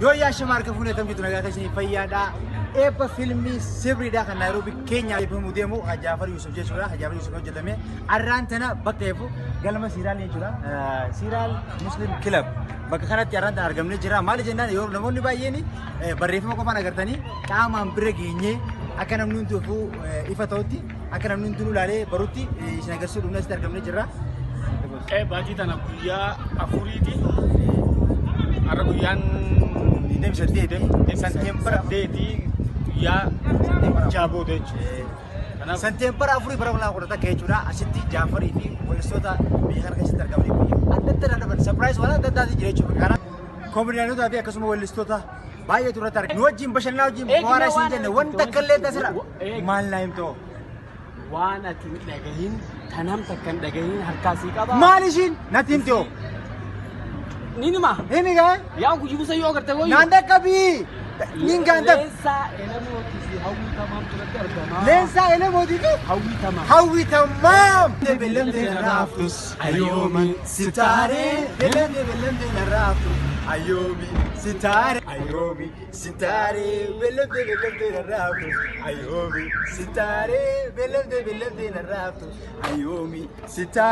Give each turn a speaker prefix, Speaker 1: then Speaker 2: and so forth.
Speaker 1: Yoo yaasha maarka fuunee tam jitu nagaa keessanii fayyaadha. Eebba fiilmii Sibriidha kan Naayiroobii Keenyaa eebbifamuu deemu Jaafar Yuusuf jechuudha. Jaafar Yuusuf hojjetame. Arraan tana bakka eebbu galma Siiraal jechuudha. Siiraal Muslim Club. Bakka kanatti arraan tana argamnee jira. Maali jennaan yoo namoonni baay'een barreeffama qofaan agartanii qaamaan bira geenyee akka namni hunduu ifa ta'utti akka namni hundinuu ilaalee barutti isin agarsiisuu dhufnee asitti argamnee jirra.
Speaker 2: Baatii tana guyyaa afuriiti. Har'a guyyaan
Speaker 1: 28 Santeembara
Speaker 2: 8 guyyaa ja'a booda jechuudha. Kanaaf
Speaker 1: Santeembara afurii bara 2011 jechuudha. Asitti Jaafarii fi weellistoota biyya kana keessatti argamanii biyya adda addaa irraa dhufan surprise waan adda addaati jira jechuudha. Kanaaf koomediyaanotaa fi akkasuma weellistoota baay'eetu irratti argama. Nu wajjin bashannanaa wajjin bohaaraa isin jenne wanta akka illee tasirra maal naa himtoo?
Speaker 3: Waan ati hin dhagahin, tanam takka hin dhagahin harkaa sii qaba.
Speaker 1: Maal ishiin natti himtoo?
Speaker 3: Ni nima.
Speaker 1: Himi gaa?
Speaker 3: Yaa guyyuu busa yoo agarte wayyu.
Speaker 1: Naan dhaqqabii! Niin gaandaf.
Speaker 3: Leensaa Elemootii fi Hawwii Tamaam turatti argama.
Speaker 1: Leensaa Elemootii fi
Speaker 3: Hawwii Tamaam.
Speaker 1: Hawwii Tamaam. Beellamtee narraa haftus ayyoomi sitaaree. Beellamtee beellamtee narraa haftus ayyoomi sitaaree. Ayyoomi sitaaree. Beellamtee beellamtee narraa haftus ayyoomi sitaaree. Beellamtee beellamtee narraa haftus ayyoomi sitaaree.